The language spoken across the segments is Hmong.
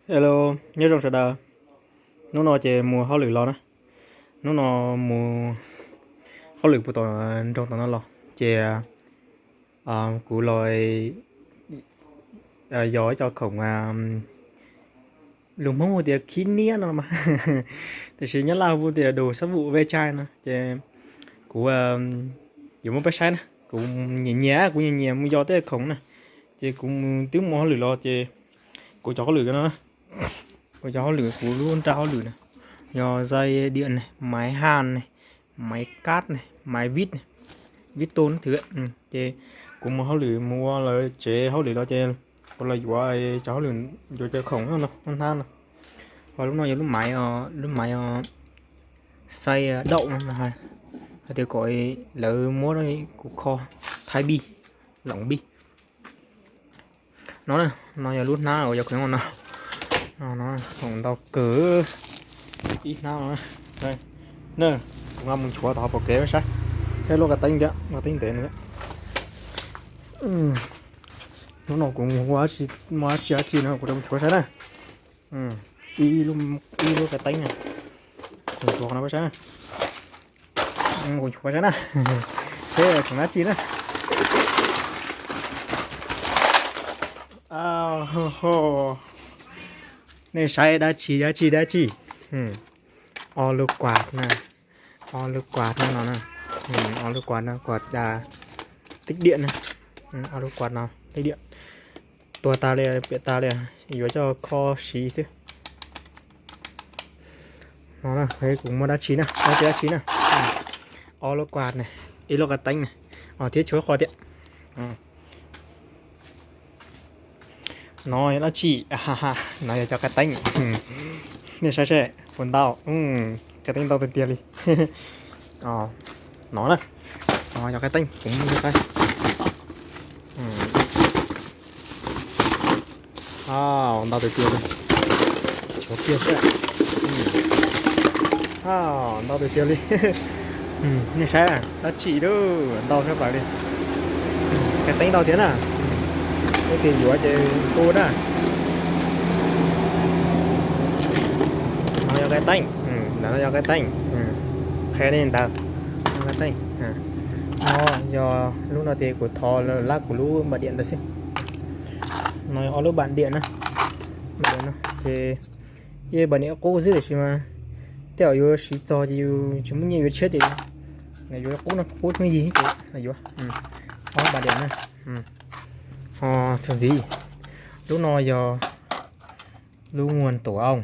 Hello, nyob zoo sawv daws. Hnub no ces mus hauj lwm los na. Hnub no mus hauj lwm puag tom nroog tom no los ces kuv los yog ib co khoom, lus Hmoob hu tias khib niab no mas, tiam sis Nyab Laj hu tias đồ sắt vụn ve chai no ces kuv yuav muab peb saib na. Kuv nyiam nyiam, kuv nyiam nyiam mus yos tej khoom na. Ces kuv twb mus hauj lwm los ces kuv cov hauj lwm no, kuv cov hauj lwm, kuv lub nra hauj lwm na, yog dây điện này, máy hàn này, máy cắt này, máy vít này, vít tôn thứ. Ces kuv mus hauj lwm, mus ua lawv tsev hauj lwm los ces kuv los yuav cov hauj lwm, yuav cov khoom no, hnab no. Ho lub no yog lub máy, lub máy xay đậu no, hais tias kom lawv muab kuv kho thái bi, lỏng bi. No, no yog lub hnab uas yog khoom no. No, khoom ntau kawg. Ib hnab no. Kuv nqa mus nchuav tom hauv paus kev saib. Thiab lub ka teeb thiab, ka teeb ntev no. Hnub no kuv mus ua dab tsi, mus ua dab tsi dab tsi no kuv rov mus nchuav saib na. Ib lub ka teeb na. Kuv nchuav no saib na. Kuv nchuav saib na. Seb tseem dab tsi na. Nej saib dab tsi dab tsi dab tsi. O lub quạt na. O lub quạt no no na. O lub quạt no, quạt tít điện na. O lub quạt no tít điện. Tuag tas li, piam tas li, yuav coj kho siv xwb. No na, kuv muaj dab tsi na, dab tsi dab tsi na. O lub quạt na, ib lub ka teeb na, thiab tshuav qhov thiab. No yog dab tsi? No yog cov ka teeb. Nej saib seb puas ntau, ka teeb ntau tiag tiag li. No na, no yog ka teeb, kuv muab saib. Ntau tiag tiag li. Tshuav kiag xwb. Ntau tiag tiag li. Nej saib, dab tsi lauj, ntau sab plaws li. Ka teeb ntau thiab na. Leej twg yuav ces hu na. No yog ka teeb, ntawm no yog ka teeb. Qhia nej ntawd, ka teeb. No yog lub no ces kuv thov lab kuv lub npam diam ntawd xwb. No yog ob lub npam diam na. Npam diam no ces yeej npam diam qub xwb tiam sis mas tej zaum yuav siv txog ces yus tsis muaj nyiaj yuav tshiab ces yuav qub no, qub pheej yig ces yuav ob npam diam na. Ho txuas ntxiv, lub no yog lub nguồn tổ ong,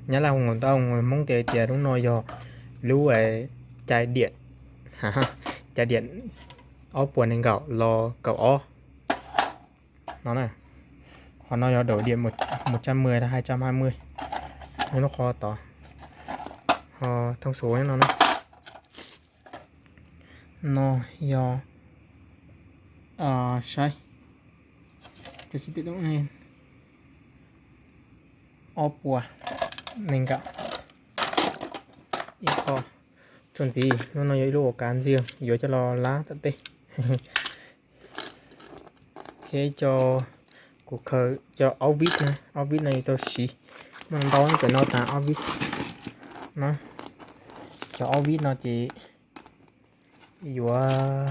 Nyab Laj hu nguồn tổ ong, Hmoob tias tias lub no yog lub chai diam, chai diam ob puas nees nkaum los kaum ob no na. Qhov no yog đầu điện một trăm mười hay hai trăm hai mươi, nyob lub qhov tod, ho thông số no na. No yog, saib, ob puas nees nkaum ib qho. Txuas ntxiv, lub no yog ib lub ua kav ntxiag yuav coj los lab tom tej. Thiab cov, kuv khaws cov ob vib na, ob vib no yuav tau siv, muaj ntau pem no tas ob vib no. Cov ob vib no ces yuav,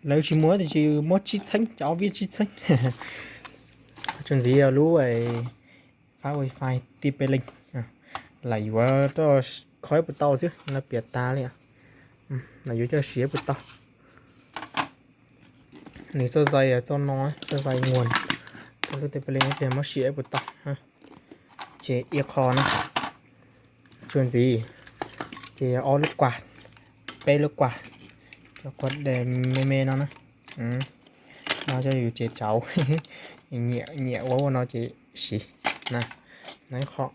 lawv tsis muaj tiam sis muab tsib txheeb, cov ob vib tsib txheeb. Txuas ntxiv yog lub fab wifi tij peb leeg, lam yuav rau kho ib puas tau xwb, lawv piav tas li, lam yuav coj siv ib puas tau. Nws txoj zais, txoj no, txoj zais nguồn, tau lub tij peb leeg ces muab siv ib puas tau. Ces ib qho na. Txuas ntxiv ces ob lub quạt, peb lub quạt, cov quạt đèn me me no na. No coj yus tsev tsauv, nyiam nyiam ua ua no ces siv na. No ib qho.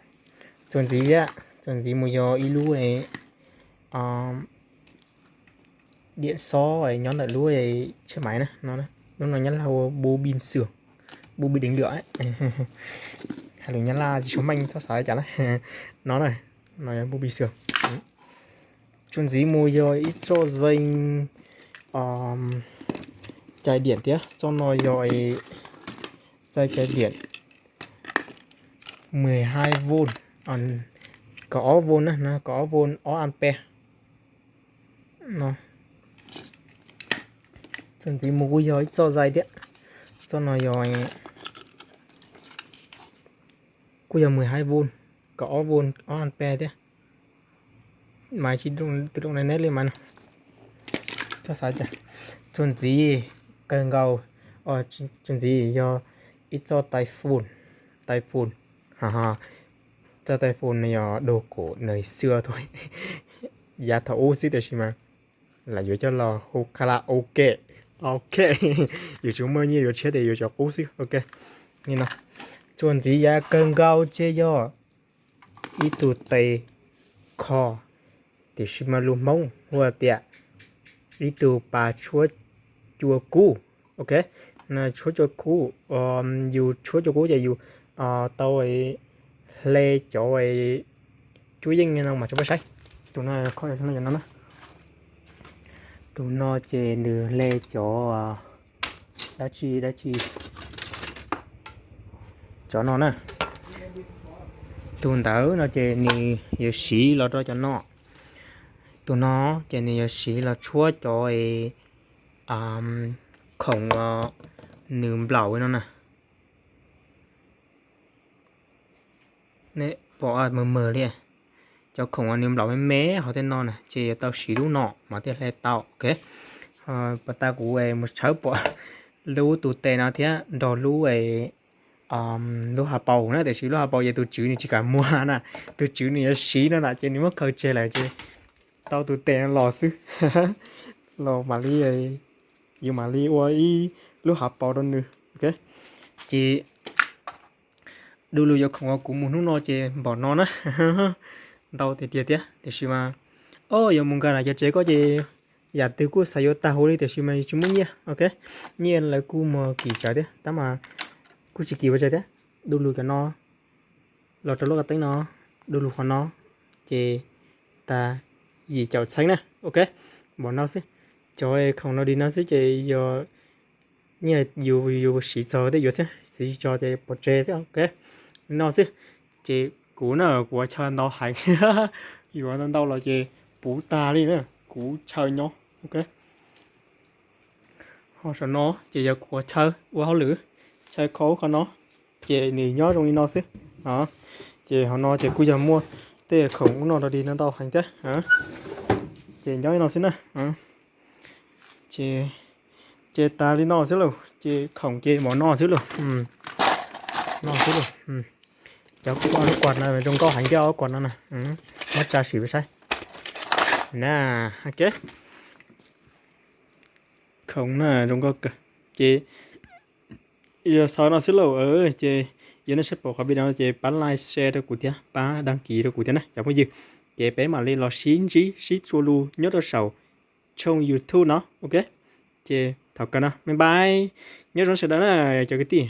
Txuas ntxiv thiab, txuas ntxiv mus yog ib lub điện xó nyob ntawm lub tsheb maiv na, no, lub no Nyab Laj hu bu pin sường, bu pin điện thoại. Hais lus Nyab Laj tsis tshua meej txhob xav li cas na. No na, no yog bu pin sường. Txuas ntxiv mus yog ib txoj zeeg chais diam thiab, txoj no yog Tau cov diam mười hai volt, kaum ob volt na, kaum ob volt ob ampe no. Txuas ntxiv mus kuj yog ib txoj zais thiab. Txoj no yog, kuj yog mười hai volt, kaum ob volt ob ampe thiab. Mas tsis, tus rooj ne neb li mas no. Txoj xav cas, txuas ntxiv kawg nkaus, txuas ntxiv yog ib txoj tai phone, tai phone, txoj tai phone no yog đồ cổ ngày xưa thôi, yav thaum ub xwb tiam sis mas lam yuav coj los hu karaoke. Ok, yus tsis muaj nyiaj yuav tshiab ces yuav cov qub xwb. Ok, li no. Txuas ntxiv yav kawg nkaus ces yog ib tug tes kho, tiam sis mas lus Hmoob hu tias ib tug pas tshuab cua kub. Ok, tshuab cua kub, yus tshuab cua kub ces yus tau hle cov cuab yeej no mas tso peb saib. Tus no kho no, tus no ces nws hle cov dab tsi dab tsi, cov no na. Tus ntawd no ces nws yuav siv los rau cov no. Tus no ces nws yuav siv los tshuab cov khoom nws nplaum no na. Nej pom mawg mawg li, cov khoom uas nws nplaum me me hauv tej no na ces yuav tau siv lub no mas thiaj hle tau. Ok, pas tas kuv mus tshawb pom lub tus tes no thiab nrog lub, lub ha paus na, tiam sis lub ha paus ces tus tswv nws tsis kam muag na, tus tswv nws yuav siv no na ces nws muab khaws tseg lawm ces tau tus tes no los xwb. Los mam li, yus mam li ua ib lub ha paus rau nws. Ok, ces du lug cov khoom uas kuv mus hnub no ces npaum no na. Ntau tiag tiag thiab tiam sis mas, o, yuav mus nkag nram cov tsev ko ces yam twg kuj xav yuav tag huv li tiam sis mas yus tsis muaj nyiaj. Ok, nyiaj lawv kuj muag kim tsawv thiab tab mas kuj tsis kim ua tsav thiab. Du lug cov no los rau lub qab teeb no, du lug qhov no, ces tas yim caum txheeb na. Ok, npaum no xwb. Cov khoom no li no xwb ces yog nyiaj yus, yus siv txog tej yuav xwb, siv tsis txog ces pov tseg xwb. Ok, no xwb. Ces kuv na kuv ua chaw ntau heev, yuav ntau ntau los ces puv tag li na, kuv chaw nyob. Ok, ho saum no ces yog kuv ua chaw ua hauj lwm, chaw kho ub kho no, ces nws nyob zoo li no xwb. Ces hauv no ces kuj yog muaj tej khoom ub no rau li no ntau heev thiab. Ces nyob li no xwb na. Ces, ces tas li no xwb lauj, ces khoom ces npaum no xwb lauj. No xwb lauj. Cov kuj ob lub kuas no zoo nkauj heev thiab, ob kuas no na. Muab tsa sim saib na. Ok, khoom na zoo nkauj kawg. Ces yog xaus no xwb lauj. Ces yog nej saib pom qhov video no ces pab like share rau kuv thiab pab đăng ký rau kuv thiab na cov phooj ywg. Ces peb mam li los sib ntsib sib txuas lus nyob rau saum tshooj YouTube no. Ok, ces thaum kawg no bye bye, nyob zoo sawv daws na cov kwv tij.